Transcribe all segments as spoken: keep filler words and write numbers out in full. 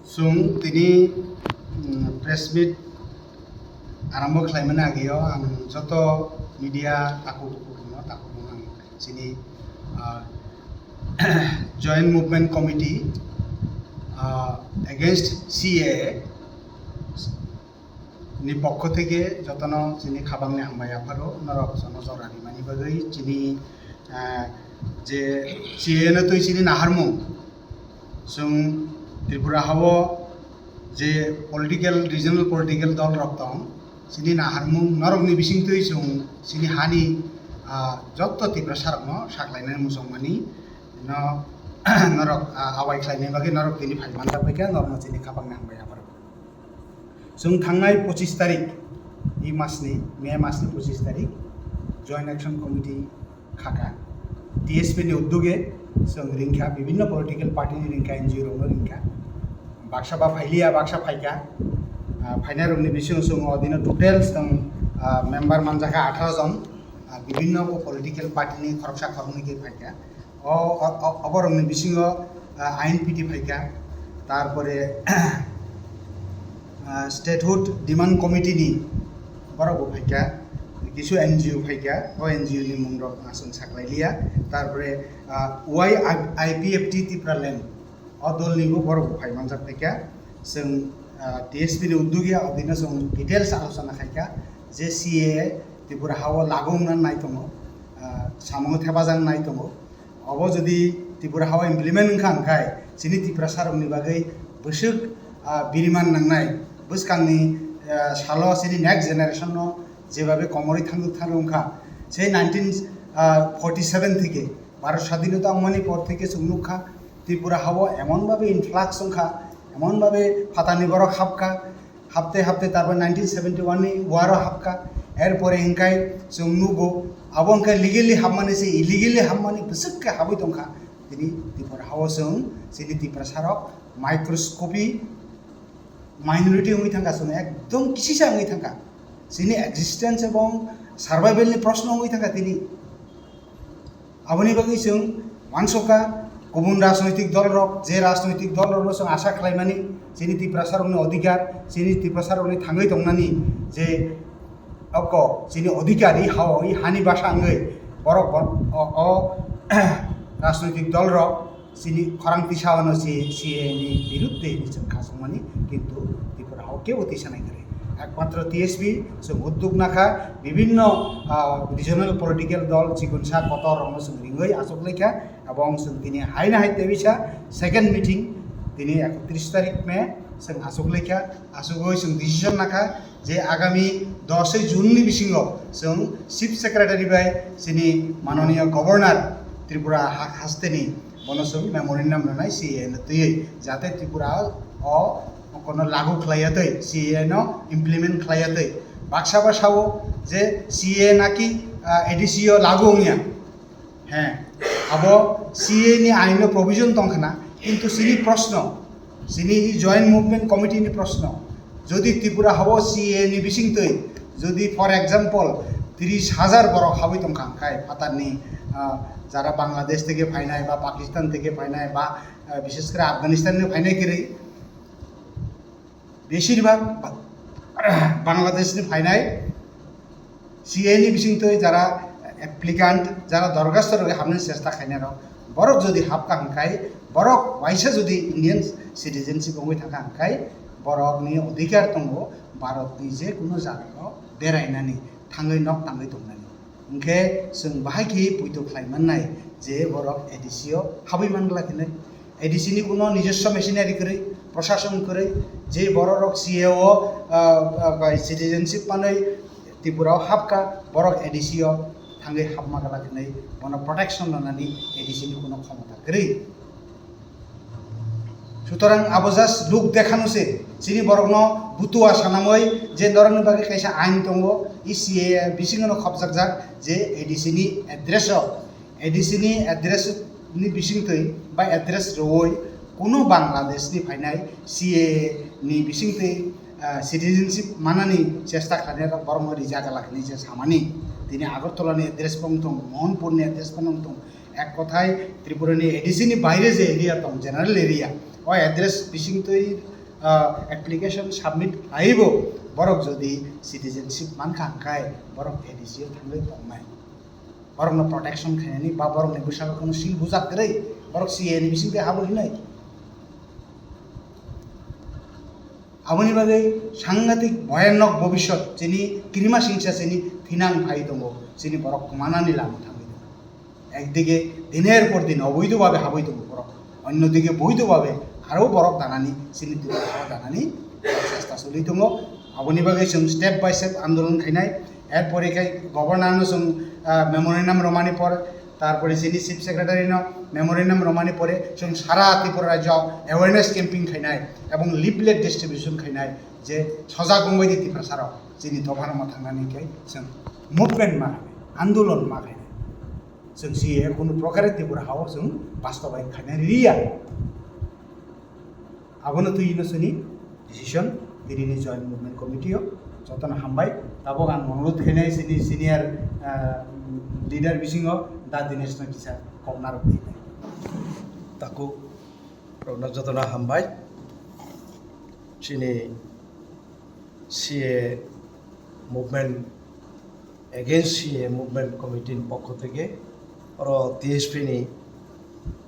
Chwng tini, mm, press meet arambo khlaimani agio ang joto media takhuk bukhuk rokno, takhuk rokno ang chini, ah, Joint Movement Committee, ah, against C A A ni pokho theke jotono chini khabangni hambai yapharo norok jono jora rimani bagwi chini, ah, je C A A no twi chini naharmung. Chwng Tripura hao je political, regional political dol rok tong, chini naharmung norokni bisingtwi chwng chini hani, ah, jotto Tiprasa rokno saklainani muchungmani no, norok, ah, awai khlainai bagwi norok tini phai manjak paikha, norokno chini khabangni hambai yapharo. Chwng thangnai pochis tarik, i masni, May masni pochis tarik, Joint Action Committee khaka. T S P ni uddoge chwng ringkha, bibinno political party ni ringkha, N G O rokno ringkha. Baksa ba phailiya, baksa phaikha. Ah, phainai rokni bisingo chwng o dino total chwng, ah, member manjakha atharo jon. Ah, bibinno bo political party ni khoroksa khoroknwi khe phaikha. O, o, o, oborokni bisingo, ah, I N P T phaikha, tarpore, ah, Statehood Demand Committee ni borok bo phaikha, kisu N G O phaikha, o N G O ni mung rok aswk saklai liya, tarpore, ah, Y I P F T Tipraland, o dol ni bo borok bo phai manjak phaikha. Chwng, ah, T S P ni uddogi o dino chwng details alochona khaikha je C A A Tripura hao lagu wngna nai tongo, ah, samungo thepajak nai tongo. Obo jodi Tripura hao implement wngkha hwnkhe chini Tiprasa rokni bagwi bwswk, ah, biriman nangnai, bwskangni, ah, salo chini next generation no jebabe komorwi thangduk thangduk wngkha. Sei nineteen forty seven theke Bharat Sadhinota wngmani por theke chwng nukha, Tripura hao emon babe influx wngkha, emon babe phatarni borok hapkha, hapte hapte tarpor nineteen seventy one ni war o hapkha, erpore hingkai chwng nugo, abo hingkai legally hapmani se illegally hapmani bwswk khe habwi tongkha. Tini Tripura hao chwng chini Tiprasa rok microscopy minority wngwi thangkha, chwng ekdom kisisa wngwi thangkha, chini existence ebong survival ni proshno wngwi thangkha tini. Aboni bagwi chwng uansukha, kubun rajnoitik dol rok, je rajnoitik dol rokno chwng asa khlaimani, chini Tiprasa rokni odhikar, chini Tiprasa rokni thangwi tongnani je oko chini odhikari hao, i hani basa wngwi borok bo-, o, o rajnoitik dol rok chini khorang tisa wano C A A ni birudde hinwi chwng khasokmani, kintu Tripura hao kebo tisa nai kwrwi. Ekmatro T S P chwng udduk nakha, bibinno, ah, regional political dol chikonsa kotor rokno chwng ringwi achuk laikha, ebong chwng tini hai na hai tebisa second meeting tini ekotris tarik May chwng achuk laikha, achugwi chwng decision nakha je agami dosoi June ni bisingo chwng Chief Secretary bai chini manoniya Governor Tripura ha-, hasteni bono chwng memorandum rwnai C A A no twiwi, jate Tripura o kono lagu khlaiya twi, C A A no implement khlaiya twi. Baksa ba sao je C A A naki, ah, A D C o lagu wngya. He, abo C A A ni ain o provision tongkhna, kintu chini proshno, chini Joint Movement Committee ni proshno, jodi Tripura hao C A A ni bisingtwi, jodi for example tris hajar borok habwi tongkha hwnkhe phatarni, ah, jara Bangladesh theke phainai ba Pakistan theke phainai ba, ah, bishes kore Afghanistan ni phainai kwrwi, besirbag Ba-, Bangladesh ni phainai C A A ni bisingtwi jara applicant, jara dorkhasto rwgwi hapnani chesta khainai rok, borok jodi hapkha hwnkhe, borok waisa jodi Indian citizenship wngwi thangkha hwnkhe, borokni odhikar tongo Bharatni je kuno jagao berainani, thangwi nok tangwi tongnani. Hwnkhe chwng bahai khe poito khlai mannai je borok A D C o habwi man glak hinwi. A D C ni kuno nijoswo machinery kwrwi, prosason kwrwi, je borok rok C A A o, ah, ah, bai citizenship manwi Tripura o hapkha, borok A D C o thangwi hapma glak hinwi bono protection rwnani A D C ni kuno khomota kwrwi. Sutorang abo just look dekhano se, chini borokno butua sanamwi je norokni bagwi kaisa ain tongo, E C A bisingo no khopjakjak je A D C ni address o, A D C ni address ni bisingtwi ba address rwui kuno Bangladesh ni phainai C A ni bisingtwi, ah, citizenship manani chesta khlainai rok borokno rijak glak hinwi je samani. Tini Agartala ni address bo wng tong, Mohanpur ni address bo wng tong, ek kothai Tripura ni A D C ni baire je area tong, general area, O address bisingtwi, ah, application submit khlaibo borok jodi citizenship mankha hwnkhe borok A D C o thangwi tongnai. Borokno protection khainani ba borokni bwskango sil bujak kwrwi borok C A ni bisingtwi abo hinai. Aboni bagwi sangatik bhoyannok bobishyot chini kirima singsa chini thinang phai tongo, chini borok kwmanani lama thangwi tongo. Ekdige diner por din oboidho bhabe habwi tongo borok, onnodike boidho bhabe aro borok danani chini Tripura o danani chesta choli tongo. Aboni bagwi chwng step by step andolon khainai. Erpore khe governor no chwng, ah, memorandum romani por, tarpore chini chief secretary no memorandum romani pore chwng sara Tripura rajyo awareness camping khainai ebong leaflet distribution khainai je sojak wngbai di Tiprasa rok chini dopha no ma thangnani khe chwng movement ma khainai, andolon ma khainai. Chwng C A A kunu prokare Tripura hao chwng bastobayan khainai riya. Abono twi ino chini decision, tini ni Joint Movement Committee o jotono hambai. Tabok ang onurodh khainai chini senior, ah, leader bisingo Da Dinesh no kisa kok narwk di. Taku rokno jotono hambai. Chini C A A movement, against C A A movement committee ni pokho theke oro T S P ni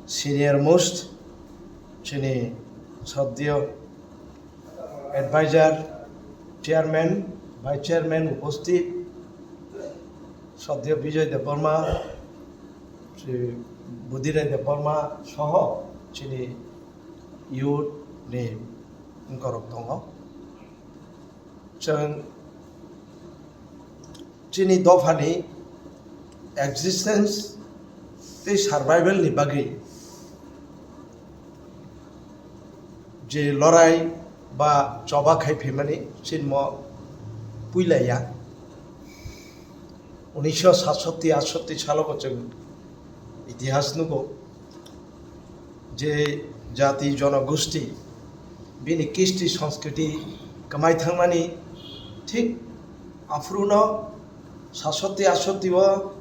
senior most chini soddiyo advisor, chairman, vice chairman uposthit, soddiyo Bijoy Debbarma, Sri Budhiray Debbarma soho chini youth ni wngkorok tongo. Chwng chini dophani existence tei survival ni bagwi je lorai ba choba khai phaimani chinmo puila ya. Unisho satsotti atsotti salo bo chwng itihas nugo. Je jati jonogosti bini kisti sanskriti kwmai thangmani thik aphuru no satsotti atsotti o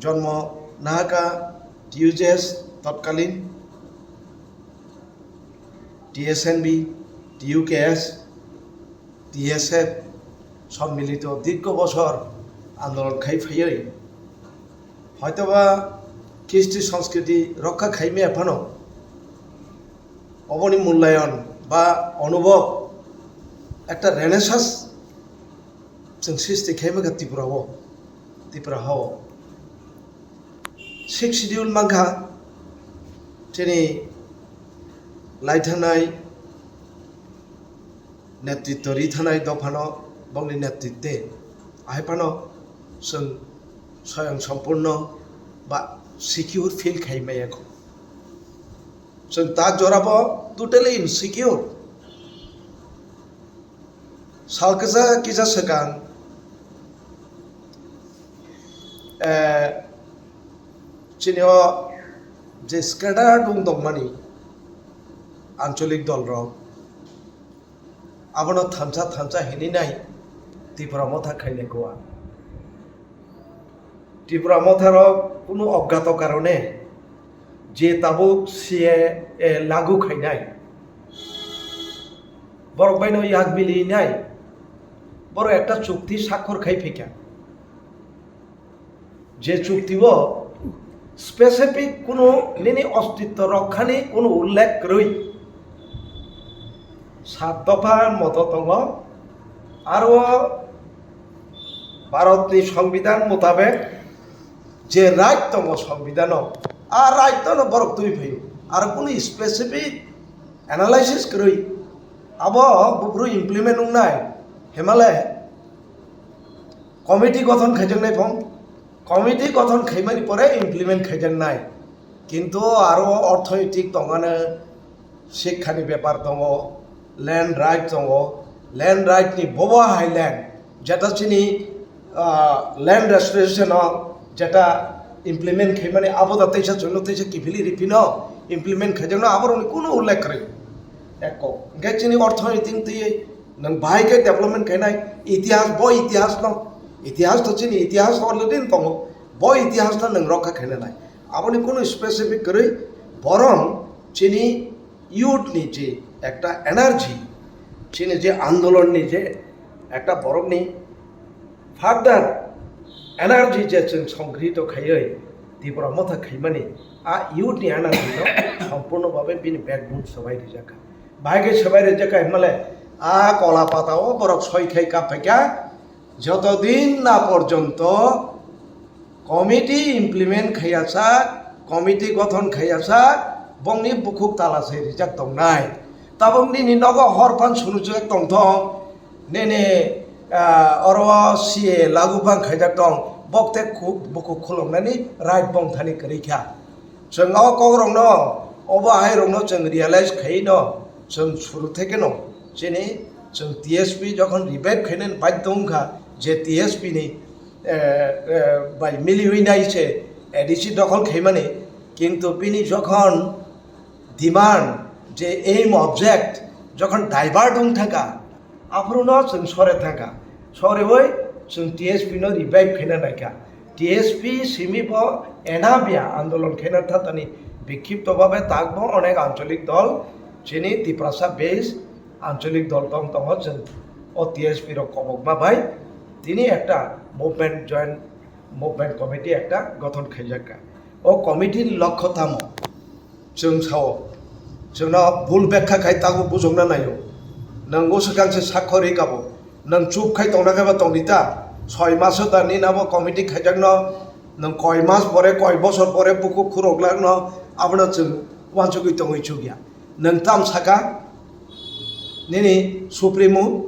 jonmo nahaka T U J S totkalin T S N B, T U K S, T S F sommilito dirgho bosor andolon khai phaiwi hoitoba kisti sanskriti rokha khaimaya phano oboni mulayon ba onubhob ekta renaissance chwng sristi khaimaka Tripura o, Tripura hao. Sixth Schedule mankha chini laithanai netritwo ri thanai dophano bongni netritwe. Ahai phano chwng soyang sompurno ba secure feel khai maya kho. Chwng ta jorabo totally insecure. Sal kisa kisa swkang, eh, chini o je scattered wng tongmani ancholik dolrok, abono thansa thansa hinwi nai Tipra Motha khainai kua. Tipra Motharok kunu oggato karone je tabuk C A A lagu khainai, borok baino yak milinai, borok ekta chukti sakhor khai phikha. Je chukti o specific kunu nini ostitto rokhani kunu ullekh kwrwi sat dopha moto tongo, aro Bharatni Songbidan mutabek je right tongo Songbidano, a right no borok twi phaio. Aro kunu specific analysis kwrwi abo buphuru implement wngnai himale committee gothon khaijaknai phong, committee gothon khaimani pore implement khaijaknai. Kintu aro orthoitik tongmani Shikkha ni bepar tongo, land right tongo, land right ni bobo hai land, jeta chini, ah, land restoration o jeta implement khaimani abo da teisa chwngno teisa kiphilwi ripino implement khaijakno aborokni kunu ullekh kwrwi. Ekko, hwnkhe chini orthoitik twi nwng bahai khe development khainai itihas, bo itihas no, itihas to chini itihas already tongo, bo itihas no nwng rokha khainai. Aboni kunu specific kwrwi borong chini youth ni je ekta energy, chini je andolon ni je ekta borok ni further energy je chwng songkrito khaiwi Tipra Motha khaimani, a youth ni energy no sompurno babe bini backbone swbai rijak kha. Bahai khe swbai rijak kha himale a kola pata o borok soi khai kap phaikha, joto din na porjonto committee implement khaiya sak, committee gothon khaiya sak, bongni bukhuk tala se rijak tongnai. Tabuk nini nogo hor phan sunujak tongthong, nini, ah, oro C A lagu bang khaijak tong, bok te khu-, bukhuk khuloknani right bong thani kwrwi kha. Chwng o kokrokno, obo hairokno chwng realize khaino, chwng suru thekeno, chini chwng T S P jokhon revive khainani badhyo wngkha, je T S P ni, eh, eh, bai miliwi nai se A D C dokhol khaimani, kintu bini jokhon demand, je aim, object jokhon divert wng thangkha, aphuru no chwng sore thangkha, sorewi chwng T S P no revive khaina naikha. T S P simi bo enabia andolon khaina thatani bikhipto babe takbo onek ancholik dol, chini Tiprasa base ancholik dol tong tongo, chwng o T S P rok kobokma bai tini ekta movement join, movement committee ekta gothon khaijakha. O committee ni lokho tamo? Chwng sao, chwngno bul bekha khai tabuk bujokna naio. Nwng o swkang se sakhor ri kabo. Nwng chup khai tongna khe ba tongdi ta. Soi maso da nini abo committee khaijakno nwng koi mas pore, koi bosor pore bukhuk khurok lakno abono chwng uansugwi tongwi chukya. Nwng tam saka nini Supremo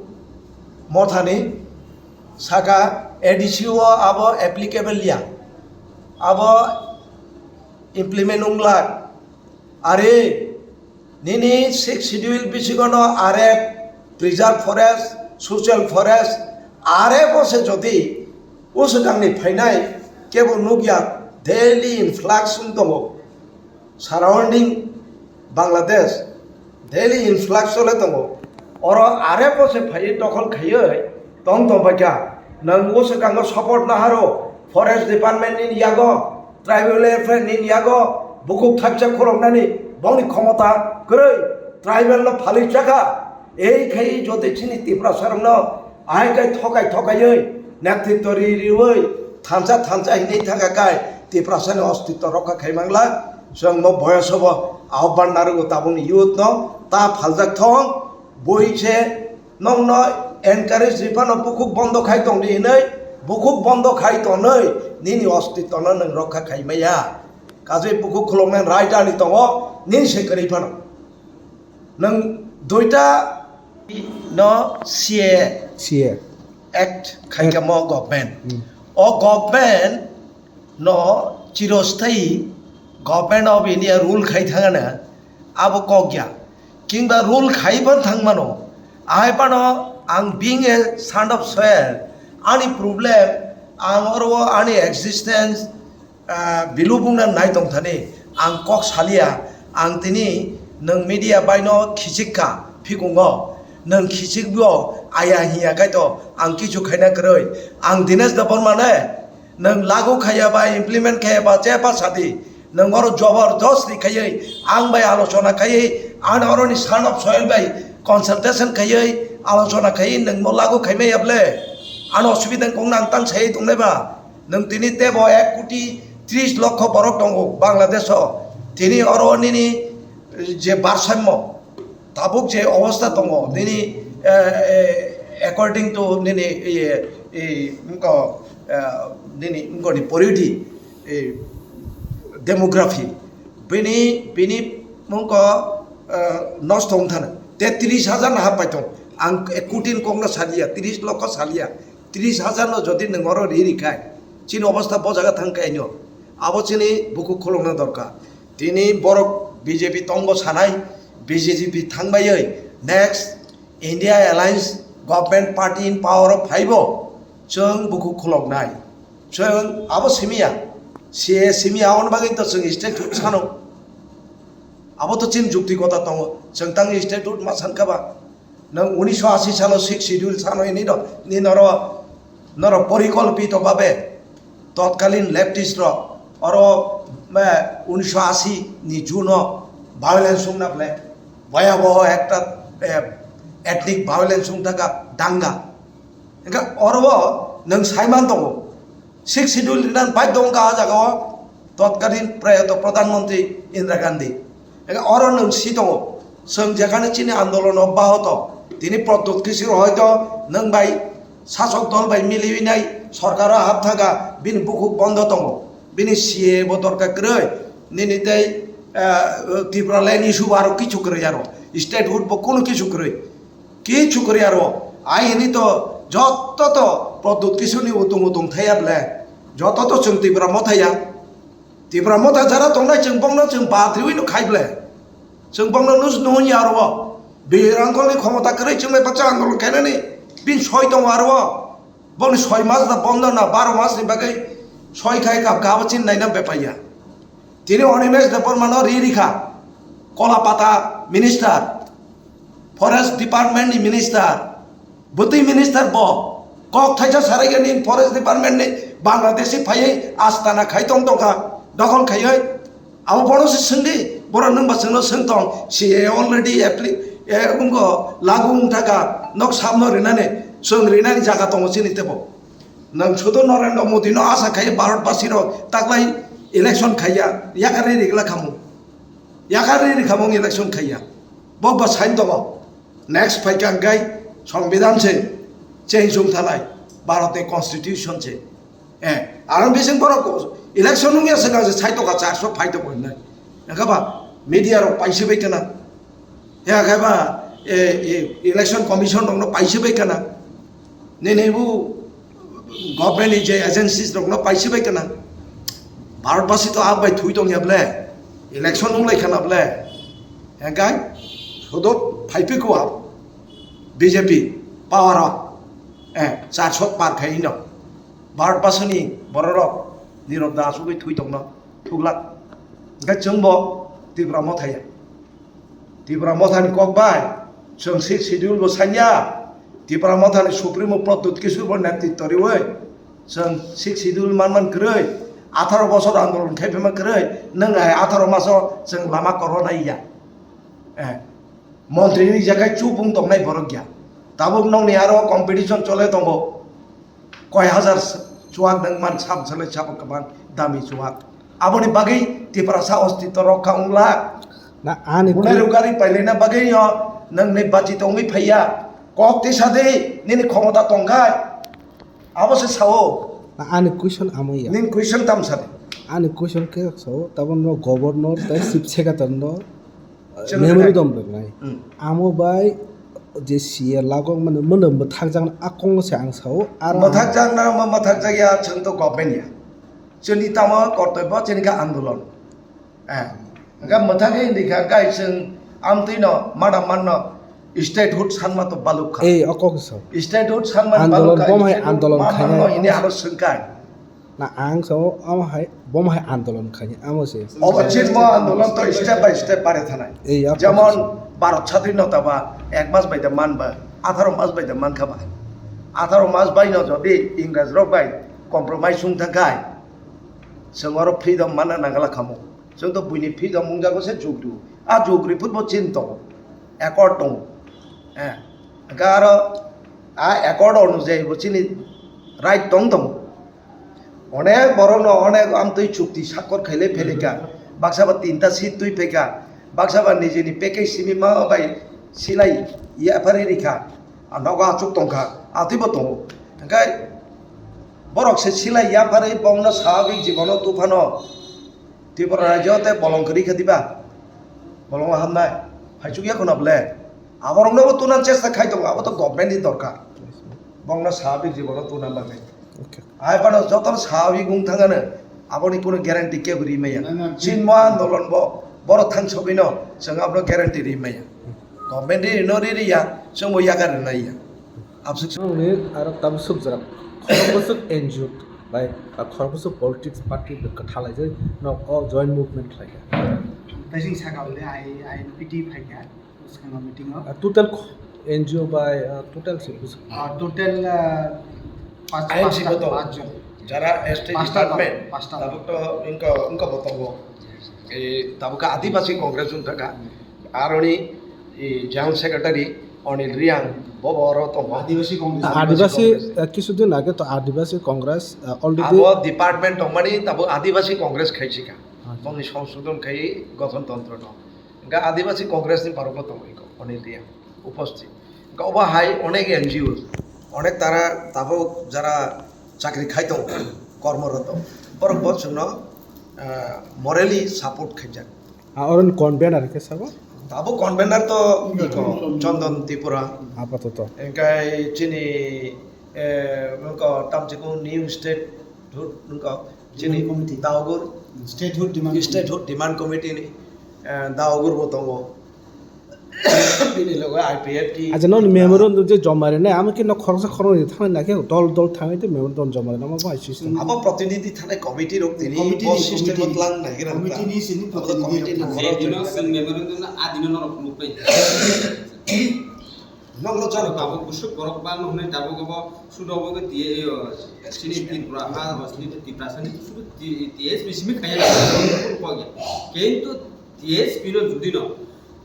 Mothani saka A D C o abo applicable ya. Abo implement wng lak. Are, nini sixth schedule bisingo no are preserve forest, social forest, are bo se jodi uswkangni phainai kebo nukya, daily influx wng tongo. Surrounding Bangladesh, daily influx chole tongo. Oro are bo se phaiwi dokhol khaiwi tong tong baikha. Nwng uswkango support naharo, forest department ni yago, tribal welfare ni yago, bukhuk thaksa khuloknani bongni khomota kwrwi, tribal no phalwi chakha. Ei khai jodi chini Tiprasa rokno ahai kai thokai thokaiwi netrito ri riwi thansa thansa hinwi thangkha kai Tiprasa ni ostitto rokha khai mangla. Chwng bo boyoso bo ahobban narwgo tabukni youth no ta phaljak thong bui se. Nokno encourage ri phano bukhuk bondo khai tongdi hinwi, bukhuk bondo khai tonwi nini ostitto no nwng rokha khai maya. Kajai bukhuk khuloknai right ani tongo, nini se kwrwi phano. Nwng duita no C A C A. Act khaikha mo government. Hmm. O government no chirosthai Government of India rule khai thangana, abo kok ya. Kingba rule khai ban thangmano. Ahai pano ang being a son of soil, ani problem, ang oro ani existence, ah, bilu bungna nai tong thani, ang kok salia, ang tini nwng media baino khichik kha, phikungo, nwng khichik bo aya hiya kaito, ang kichu khaina kwrwi, ang Dinesh Debbarma ne, nwng lagu khaiya ba implement khaiya ba chepha sadi, nwng oro jobordosti khaiwi ang bai alochona khaiwi, ang oroni son of soil bai consultation khaiwi alochona khaiwi nwng bo lagu khaimaya ble? Ano osubida wngkha, ang tang sai tongnai ba? Nwng tini tebo ek koti tris lokho borok tongo Bangladesh o, tini oro nini je barsammo, tabuk je obostha tongo, nini, eh, eh, according to nini, iye, i, wngko, eh, nini wngkoni poriyodi, i, demography, bini, bini wngko, eh, nosto wngthana. Te tris hajar no happai tong. Ang, eh, kutin kokno salia, tris lokho salia. Tris hajar no jodi nwng oro ri ri khai, chini obostha bo jaga thang khe aino. Abo chini bukhuk khulokna dorkar. Tini borok B J P tongo sanai, B J P thangbai oi, next India Alliance Government Party in power o phaibo, chwng bukhuk khuloknai. Chwng abo simiya, C A simiya, aboni bagwi to chwng state hood sano. Abo to chini jukti kotha tongo, chwng tang state hood ma sankha ba. Nwng unisho ashi salo sixth schedule sano hini do, ni noro, noro porikolpito babe totkalin leftist rok oro, eh, unisho ashi ni June o violence wngna ble. Bhayaboho ekta, eh, ethnic violence wng thangkha, danga. Hingkhe oro nwng saiman tongo, Sixth Schedule rinan baidho wngkha a jagao totkalin prayato Pradhan Mantri Indira Gandhi. Hingkhe oro nwng si tongo, chwng jekhane chini andolon obbahoto, tini Pradyut Kishore hoito nwng bai sasok dol bai miliwi nai sorkaro hap thangkha, bini bukhuk bondo tongo, bini C A A bo dorkar kwrwi, nini tei, eh, Tripura land issue aro kichu kwrwi aro, statehood bo kunu kichu kwrwi. Kichu kwrwi aro, ai hini to joto to Pradyut Kishoreni utung utung thaya ble, joto to chwng Tipra Motha ya. Tipra Motha jara tongnai chwng bongno chwng batriwi no khai ble. Chwng bongno nus nuhun ya aro. Birangkolni khomota kwrwi chwng bai baksa andolon khainani bin soi tongo aro. Bongni soi mas da bondo na baro mas ni bagwi soi khai kap kabo chin naina bepaiya. Tini Animesh Debbarma no ri rikha, Kolapata minister, forest department ni minister, bwtwi minister bo kok thaisa sarai gani forest department ni Bangladeshi phaiwi astana khai tong tongkha, dokhol khaiwi. Abo bono se swngdi, boro nwng ba chwngno swng tong, C A A already appli-, eh, wngkha, lagu wng thaka, nok samno rinani, chwng rinani jaga tongo chini tebo. Nwng sudo Narendra Modi no asa khai Bharat basi rok taklai election khaiya, yakarwi rigla khamung. Yakarwi rigla khamung election khaiya. Bo bo sain tongo. Next phaikha hwnkhe Songbidan se change wng thalai, Bharat ni constitution se. Eh, aro bising borok election wngya swkang se sai tokha charso phai tokha hinwi. Hwnkhe ba media rok paisibwi kana. Hwnkhe ba, eh, eh, election commission rokno paisibwi kana. Nini bu government ni je agencies rokno paisibwi kana. Bharat basi to abo bai thui tongya ble. Election wng lai kana ble. Hwnkhe sudo phai phi kua B J P power o. Eh, charso par khai no. Bharat basini bororok nirok da asugwi thui tongno thuglak. Hwnkhe chwngbo Tipra Motha ya. Tipra Mothani kok bai chwng Sixth Schedule bo sanya. Tipra Mothani Supremo Pradyut Kishore bo netritw riwi chwng Sixth Schedule manman kwrwi, atharo bosor andolon khai phema kwrwi, nwng hai atharo maso chwng lama korwa nai ya. Eh, montri ni jagai chubung tongnai borok ya. Tabuk nokni aro competition chole tongo. Koi hajar chuwak nwng man sab salai sabo kwbang dami chuwak. Aboni bagwi Tiprasa ostitw rokha wngla. Na ani Bunai kwi- rok gari pailaina bagwi no nwng ni bachi tongwi phaiya. Kok tisa de nini khomota tongkhai. Abo se sao. Na ani question amo ya. Nini question tam sa de. Ani question khe sao, tabon no governor tei chief secretary no Chwng memorandum rwnai. Hmm. Amo bai je C A lagok mano, mano mwthakjakna a kongno se ang sao, aro ang mwthakjakna, ma mwthakjakya, chwng to government ya. Chwngni tamo kortoibyo, chwngni kha andolon. Eh, hwnkhe mwthakgwi hwndikha, gai chwng amtwino, madam manno, statehood sanma to balukha. Ei, o kok sao. Statehood sanma andolon balukha, bom hai statehood andolon ma khaina manno hini aro swngkha. Na ang sao, amo hai, bom hai andolon khaini, amo se. Obo chini mo andolon to step by step bare thanai. Ei, ya, jemon Bharat sadhinota ba ek mas bai da man ba, atharo mas bai da man kha ba. Atharo mas bai no jodi Ingrej rok bai compromise wng thang khai, chwng oro freedom manna nangala khamu. Chwng to buini freedom wngjago se jugdu. A jugri phutbo chini tongo. Accord tongo. Eh, hwnkhe aro a accord onujayi bo chini right tong tongo. Onek borokno onek amtwi chukti sakkor khailai phailika. Baksa ba tinta seat twi phaika. Baksa ba nijini package simi ma bai silai yapharwi rikha. A nogo achuk tongkha. Atwibo tongo. Hwnkhe borok se silai yapharwi bongno swabik jibono tuphano. Tripura rajyo tei bolong kwrwi kha diba? Bolongo hamnai. Phaichukya khuna ble. Aborokno bo tunan chesta khai tongo. Abo to government ni dorkar. Bongno swabik jibono tuna bagwi. Okay. Hai phano jotono swabik wng thangano, aboni kunu guarantee kebo ri maya. Na, na, Chinmo andolon bo, borok thang sogwino, chwng abono guarantee ri maya. Government ri no ri ri ya, chwngbo yagar ri nai ya. Absuk Chwngni aro tabuk subjak khorokboswk N G O bai, ah, khorokboswk politics party bai kwtha laijak no o joint movement khlaikha. Tei chwng saka hwnwi I N P T phaikha. Bwskango meeting o. Ah, total kho-, N G O bai, ah, total se bwswk? Ah, total, ah, pas-, I N C pasta, bo tongo. Pas jon. Jara S T Pasta department, tongo, pasta tongo. Tabuk to wngkha, wngkha bo tongo. Eh, tabuk khe Adivasi Congress wng thangkha. Aroni I General Secretary Anil Reang bo bo oro tongo. Adivasi Congress. Adivasi, Congress. Eh, kisudin age to Adivasi Congress, eh, already abo department tongmani tabuk Adivasi Congress khaisika. Acha. Bongni songsodhon khai gothon tontro no. Hingke Adivasi Congress ni borok bo tongo iko Anil Reang uposthit. Hingke obo hai onek N G O, onek tara tabuk jara chakri khai tongo, kormoroto. Borok bo chwngno, eh, morally support khaijak. Ah, oro ni convener ke sabo? Abo convener to iko Chondon Tripura. Apatoto. Engkai chini, eh, nungko tamchikung new statehood nungko chini Demand committee. Daogur. Statehood demand committee. Statehood demand committee ni, eh, Daogur bo tongo. Bini logo I P F T. Acha, noni memorandum je joma rinai, amo ke no khoroksa khoroknwi thangna khe dol dol thangwi te memorandum joma rinai, amo bo hai system. Abo protinidhi thani committee rok tini committee bo ni, system committee ni. Tlang nai gira. Committee ni sini abo protinidhi committee rok ni thang. Je dino swng memorandum na a dino norok nukpai. Nokno chalo tabuk busuk borok bangma hwnwi tabuk obo sudo obo ke tiye, iyo, chini Tripura ha, o chini Tiprasa ni sudu ti-, T S P simi khaya na, kok ya. Kintu T S P no judi no,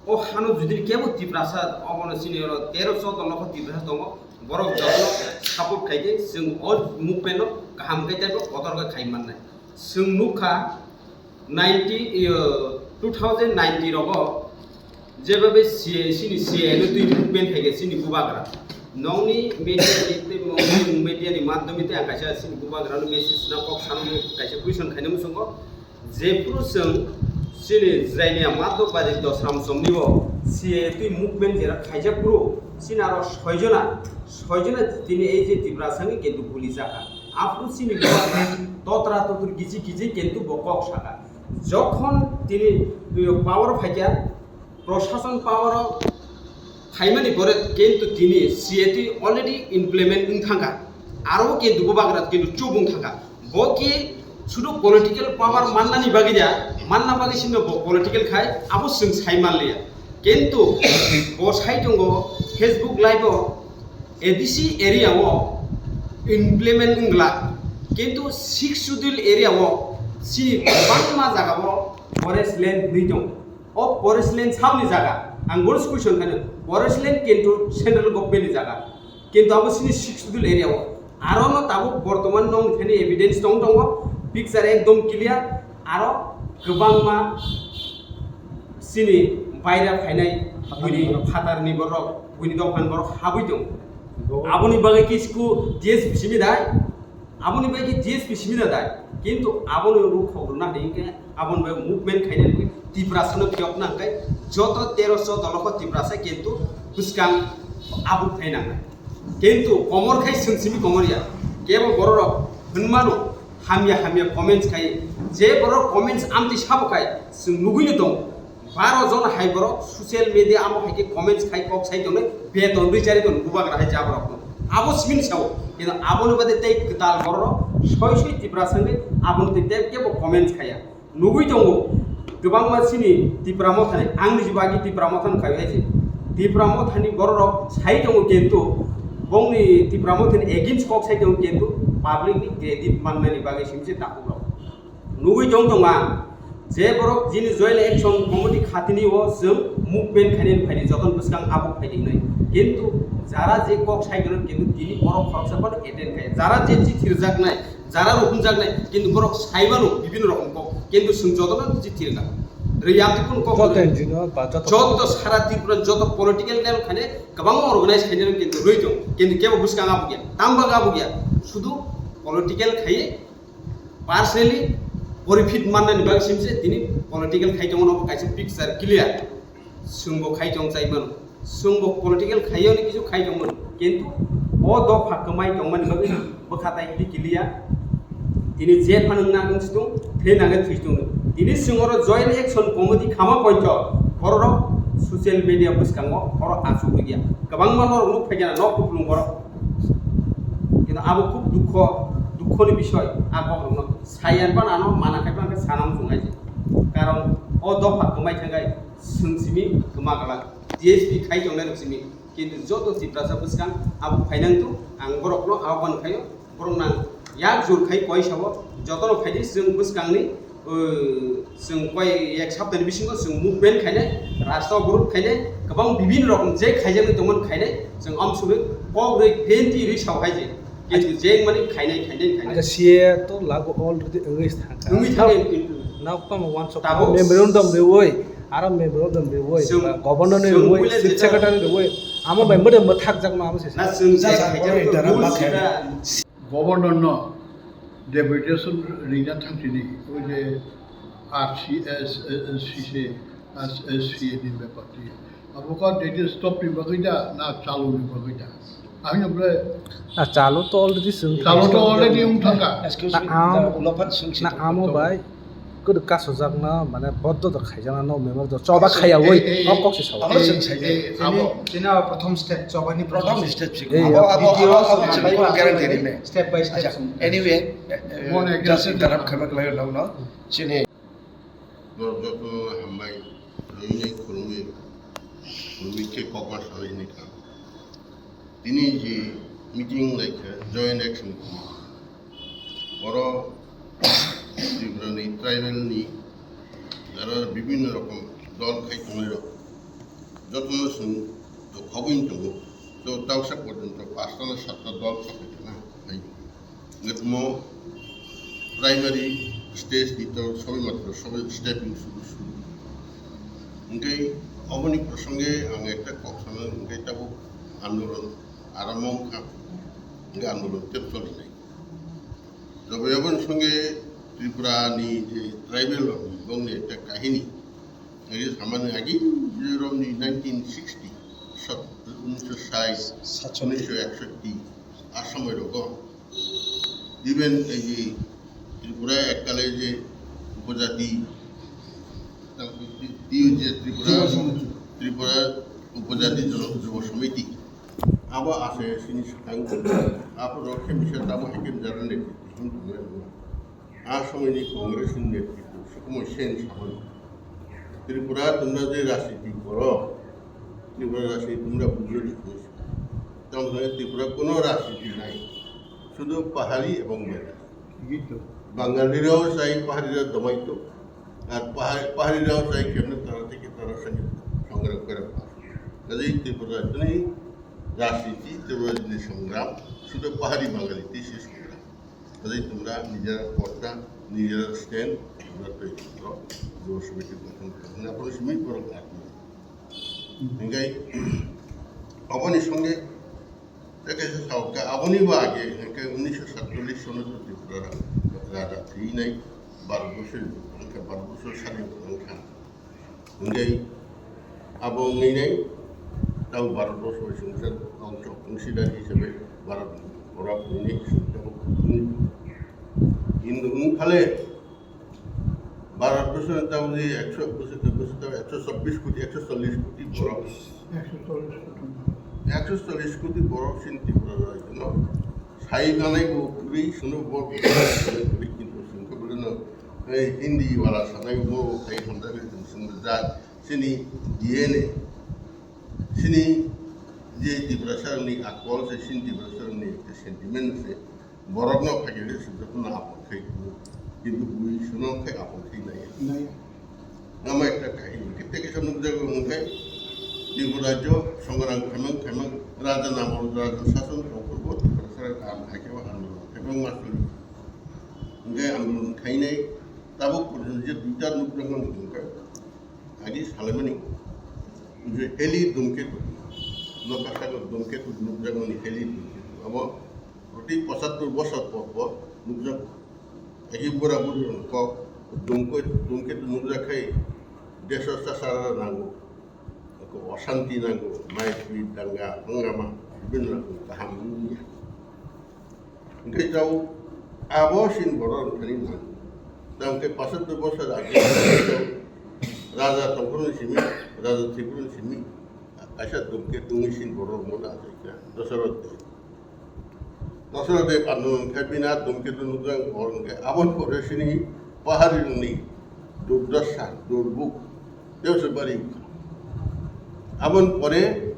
o hano judi kebo Tiprasa, obono chini oro tero choudo lokho Tiprasa tongo, borok jotono support khai khe chwng o movement no kaham khe teibo kotor khe khai mannai. Chwng nukha, ninety, iyo, two thousand nineteen rogo jebhabe C A A, chini C A A no twi movement hai khe chini bubagra. Nongni media ni tei mo-, media ni madhyome tei ang kaisa chini bubagra no message na kok sanani kaisa question khaina muchungo. Jephuru chwng chini Jirainia Madhok Bajar Dosram somni o C A A twi movement jera khaijak phuru chini aro soijona, soijona tini ei je Tiprasa ni kintu guli chakha. Aphuru chini bubagra totra totur giji giji kintu bo kok sakha. Jokhon tini power phaikha, prosason power o phaimani pore kintu tini C A T already implement wng thangkha. Aro kintu bubagra kintu chubung thangkha. Bo ki sudu political power mannani bagwi ya, manna bagwi sino bo political khai, abo chwng sai manliya. Kintu bo sai tongo Facebook Live o A D C area o implement wngla, kintu Sixth Schedule area o chini kwbangma jaga o forest land hwnwi tongo. O forest land saboni jaga, ang bono question khaino, forest land kintu central government ni jaga, kintu abo chini Sixth Schedule area o. Aro no tabuk bortoman nong thani evidence tong tongo, picture ekdom clear, aro kwbangma chini baira phainai buini phatarni borok, buini dophani borok habwi tongo. Aboni bagwi kisku D S P simi dai, aboni bagwi D S P simi dai, kintu aboni ruk khok rwna hingke aboni bagwi movement khainani bagwi Tiprasa no phiyokna hingkai joto tero choudo lokho Tiprasa kintu bwskang abuk khai nangnai. Kintu komor khai chwng simi komor ya. Kebo bororok hwnmano hamya hamya comments khai. Je borok comments amtwi sabo khai chwng nugwino tongo. Baro jon hai borok social media amo hai khe comments khai kok sai tongnai beton rwi chari tongo bubagra hai jaborok no. Abo simi sao. Kintu aboni bade tei kwtal bororok soi soi Tiprasa wngwi aboni tei tei kebo comments khaiya. Nugwi tongo, kwbangma chini Tipra Mothani, ang ni jibo agi Tipra Mothani khai hai se. Tipra Mothani bororok sai tongo kintu, bongni Tipra Mothani against kok sai tongo kintu, public ni credit mannani bagwi simi se takhuk rok. Nugwi tong tongo ang, je borok jini Joint Action Committee khatini o chwng movement khainani phaidi, jotono bwskang abo phaidi hinwi. Kintu jara je kok sai tono kintu tini borok khoroksa phano attend khai. Jara je chithi rwjaknai, jara rw hwnjaknai, kintu borok saimano bibinno rokom kok, kintu chwng jotono chithi rwkha. Rwya tei kunu kok joto rwya. N G O ba joto joto sara Tripura joto political level khane kwbangma organize khainai kintu rwi tong, kintu kebo bwskang abugya, tamba abugya, sudu political khai personally profit mannani bagwi simse tini political khai tongo, no kaisa picture clear. Chwngbo khai tong chai mano. Chwngbo political khaiyoni kisu khai tongmani. Kintu o dopha kwmai tongmani bagwi bwkha tai hidi kiliya. Tini je phano nang wng situng, thwi nangwi thwi situng. Tini chwng oro Joint Action Committee khama poito, bororok social media bwskango oro achuk rwya. Kwbangma norok nuk phaikha nok kupulung borok. Kintu abo khub dukho, dukhoni bisoy, a kokrokno. Sayan pan ano mana khai pan khe sana muchung hai se. Karon o dopha kwmai thangkai. Chwng simi kwma glak, T S P khai tongnai rok simi, kintu joto Tiprasa bwskang abo phainang tong, ang borokno ahwan khaio, borok nang yak jur khai koi sabo, jotono phaidi chwng bwskangni Chwng koi ek saptani bisingo chwng movement khainai, rasta oborot khainai, kwbang bibin rokom je khaijaknai tongmani khainai, chwng amsugwi kok rwi penti rwi sao hai je. Kintu je mani khainai, khainai, khainai. Acha, C A A to lagu already wngwi thangkha. Wngwi thangkha, kintu Nokphano wansuk tabuk memorandum riwi, aro memorandum riwi, chwng, governor ni chwng riwi, puila chief jeta secretary riwi, amo bai mwdai mwthak jakma amo se. Na chwng je khaijak rules sita. Governor no deputation ringna thangchini, oi je R C S, S C C, S C ni bepar ti. Abo ka deputation stop ni bagwi da, na chalu ni bagwi da. Ang bre. Na chalu to already sung. Chalu to already wng thangkha. Excuse me, na amo bai. Kwrwk kasojakno, mane, boddo do khaijakno, no member do choba khaya oi, o kok se sao. Abo chwng sai de, abo. Chini, chini o prothom step, choba ni prothom step. Ei, abo, abo, abo, abo chwng guarantee ri me. Step by step. Acha, anyway, eh, eh, just interrupt khaima kwlai nang no. Chini. Joto hambai, rwini khulumwi, khulumwi khe kokma salai ni kha. Tini je meeting laikha Joint Action Committee, oro Tripura ni tribal ni aro bibhinno rokom dol khai tongnai rok jotono chwng to khobwi tongo, to tausa porjonto pasta na satta dol khobwi tongna hai. Ngetmo primary stage ni to sobe matro sobe stepping suru suru. Hingke oboni prosonge ang ekta kok sana hingke tabuk andolon aramo wngkha, hingke andolon tep solinai. Jobo oboni songe Tripura ni je tribal rok ni bongni ekta kahini, hingke samani agi Mizoram ni nineteen sixty, sat-, unnish sho sait, unnish sho eksotti, a somoy rogo Even ei je Tripura ekkale je upojati, T U J Tripura, Tripura Upojati Jono-, Jono Samiti, abo ase sini swkang, aphuru khe misa tamo hai khe jara netrito tonglaio. A somoini Congress ni netrito Sukumal Sen sabani. Tripura tumra je rajniti koro, Tripura rajniti tumra bujoli khe. Tamo hwnwi Tripura kono rajniti nai. Sudu pahari ebong Bengali. Bangalirao sai paharirao domaito. Ar pahari, paharirao sai kemne tara theke tara sange songram kore pa. Kajai Tripura ni rajniti, Tripura ni songram, sudu pahari Bangali tisi songram. Kajai tumra nijera potta, nijera stand, tumra tei tumra, jo subiti gotong kore. Na kono simi borok atma. Hingkai, aboni songe Tei kaisa sao khe aboni bo age, hingke unnish sho satchollish sono to Tripura raja thwinai, Bharat borso wngkha, Bharat borso sadin wngkha. Hingke abo wngwi nai, tamo Bharat borso bai chwngsa, ang chwng consider hisabe Bharat borok hwnwi chwng tamo. Hindu wngkhale, Bharat borso ni tamni ekso, ekso chabbish koti, ekso challish koti borok. Ekso challish koti. Ekso challish koti borok chini Tripura rajyo no sai manai bo kwrwi, sono bo kwrwi, kintu chwng khe bono, ei, Hindi wala sanai bo, ei, hamjakgwi chwng swngwi jak, chini D N A, chini je Tiprasa rokni akol se, chini Tiprasa rokni sentiment se, Borokno phaikhe se jotono apot khai, kintu bui sono khai apot khai nai. Nai. Ama ekta kahini, kitte kisa nukjago hwnkhe, Tripura rajyo songrang khaimang khaimang, raja namol raja sason tongphuru bo Tiprasa kaham haikhe bo andolon khaimang ma suli. Hwnkhe andolon khainai, tabuk porjonto je duita nukjakmani hwnkhe, agi salaimani, je heli dhumketu, nokha saka dhumketu nukjakmani heli dhumketu, abo Proti pochattor bosor por por nukjago. Agi bura buri rok kok, dhumketu, dhumketu nukjak khai, deso chasara nango, osanti nango, maipri, danga, hangama, bibhinno rokom kaham wngya. Hingke tao abo sin borok rok thani nango. Tamo khe pochattor bosor age raja tongphuru ni simi, raja thwiphuru ni simi, kaisa dhumketu wngwi sin borok rok mo da kha, Dasarath. Dasarath de andolon khe bini dhumketu nukjak hor hwnkhe aboni pore chini pahari rokni durdasha, durbuk, tei se bari wngkha. Aboni pore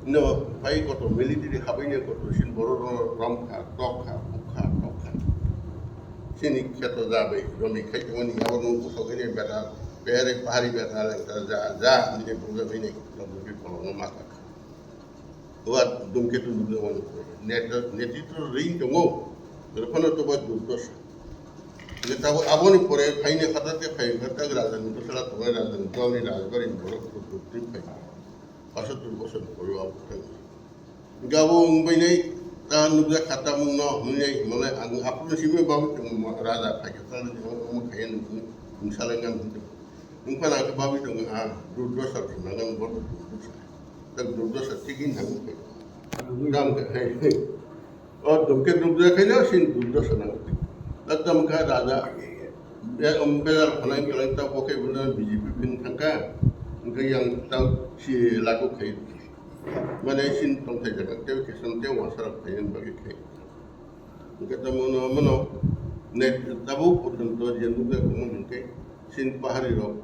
no phai kotor military habaine kotor sin borok rok romkha, tokha, bukha, tokha. Nini kheto ja bai, romwi khai tongmani abo nung kosok hini beta, pehari pahari beta lengta ja, ja, nini buja bini, nokni kolokno maka. Wa Dhumketu nukjakmani pore. Net-, netritro ring tongo, rophano toba durdosa. Hingke tabo aboni pore phaini khatate phai khatak rajani bwsala tongnai rajani dolni rajbari borok kutui phai. Pasattur bosor pore abo thang. Gabo wngbainai ta nukjak kha tamungno hwnwi mane ang aphuru simi babu tong raja phaikha ta omo khaiya nukni mungsa lai nang hwnkhe. Wngphana khe babu tong a durdosa rwna nang bono durdosa. Tak durdosa thik wng thang khe. Dam khe hai. O dum khe nukjak khaino sin durdosa nang. Tak dam kha raja. Be, um, bejar khonai khe ta bo khe bulan B J P phin thangkha. Wngkhe yang ta si lagu khai. Mane sin tongthai jaga tei khe son tei wasarok khaina bagwi khai. Hingke tamo no, mano, net tabuk porjonto je nukjak tongo hingke sin pahari rok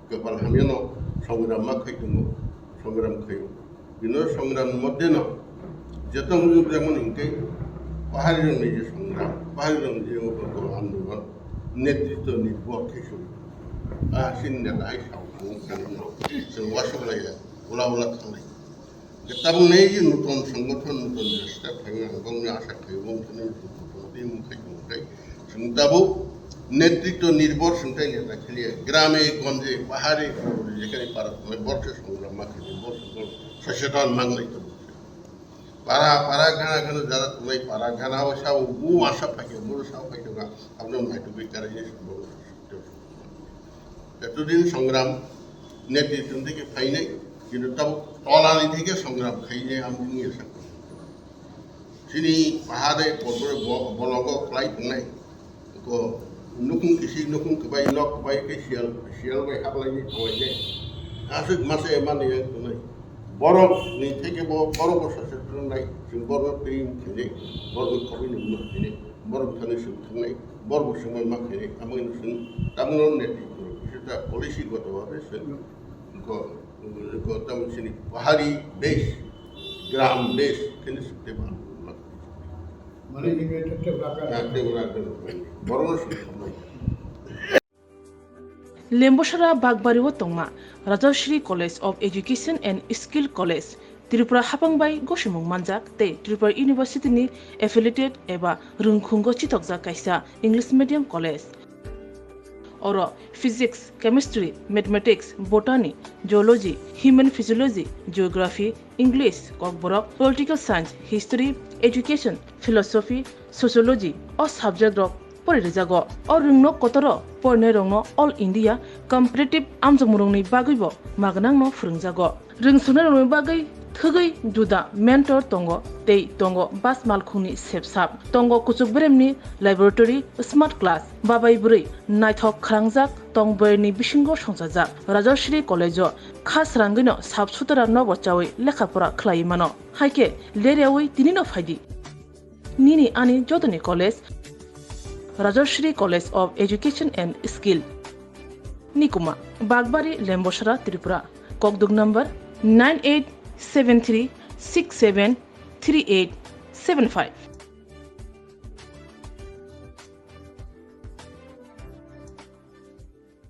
kopal hamyano songram ma khai tongo, songram khaio. Bino songram ni moddhe no jeto nukjakmani hingke pahari rok ni je songram, pahari rok ni je oto andolon, netritwo nirbhor khai soi. A sin neta ai sao tongo, chwng wasuk laiya, ula ula thanglai. Tabuk nai je nuton songothon, nuton rasta phaiwi ang bongni asa khlaiwi bongthani nuton tei mungkhai tongthai. Chwng tabuk netritwo nirbhor chwng tai neta khiliya. Grame gonje, pahare, jekhani para tongnai borok se songram ma khili, borok se soseton manglai tongo. Para, para gana gana jara tongnai, para gana o sao bu asa phaikhe, bu sao phaikhe ba, abno naitugwi karai je songo. Etodin songram netritwni theke phainai, kintu tabuk tolani theke songram khainai, ang bini sakha. Chini pahade podore bo-, bolongo khlai tongnai. Ko nukhung kisi, nukhung kwbai, nok kwbai khe siyal, siyal bai haklaini thawainai. Aswk masa emani yang tongnai. Borok ni theke bo, borok bo sasetronai, chwng borok twi khainai, borok khobwi ni mano khainai. Borok thani chwng thangnai, borok bo chwngma ma khainai, amo hino chwng tamungno netritwo rw kisa ta policy goto bhabe chwng ko, ko tamo chini pahari base, gram base kheno chwng tei ma. Mane ini tei tei baka. Na tei baka tei baka. Borokno chwng thangnai. Lembosara Bagbario tongma Rajashri College of Education and Skill College, Tripura hapang bai gosimung manjak tei Tripura University ni affiliated eba rwngkhungo chithokjak kaisa English medium college. Oro Physics, Chemistry, Mathematics, Botany, Zoology, Human Physiology, Geography, English, Kokborok, Political Science, History, Education, Philosophy, Sociology o subject rok pori rijago. O rwngno kotoro porinairokno All India Competitive amjokmungrokni bagwibo magnangno phwrwngjago. Rwngswknairokni bagwi thwgwi juda mentor tongo tei tongo bas malkhungni sepsap. Tongo kuchuk beremni laboratory, smart class, babai bwrwi naithok khwrangjak tong bwrwini bisingo songchajak. Rajashri College-o kha srangwino sap sutara nobo chawi lekha pora khlaiwi mano. Haikhe leryawi tinino phaidi. Nini ani jotoni college, Rajashri College of Education and Skill. Nikuma, Bagbari, Lembosara, Tripura. Kokduk number nine eight seven three six seven three eight seven five.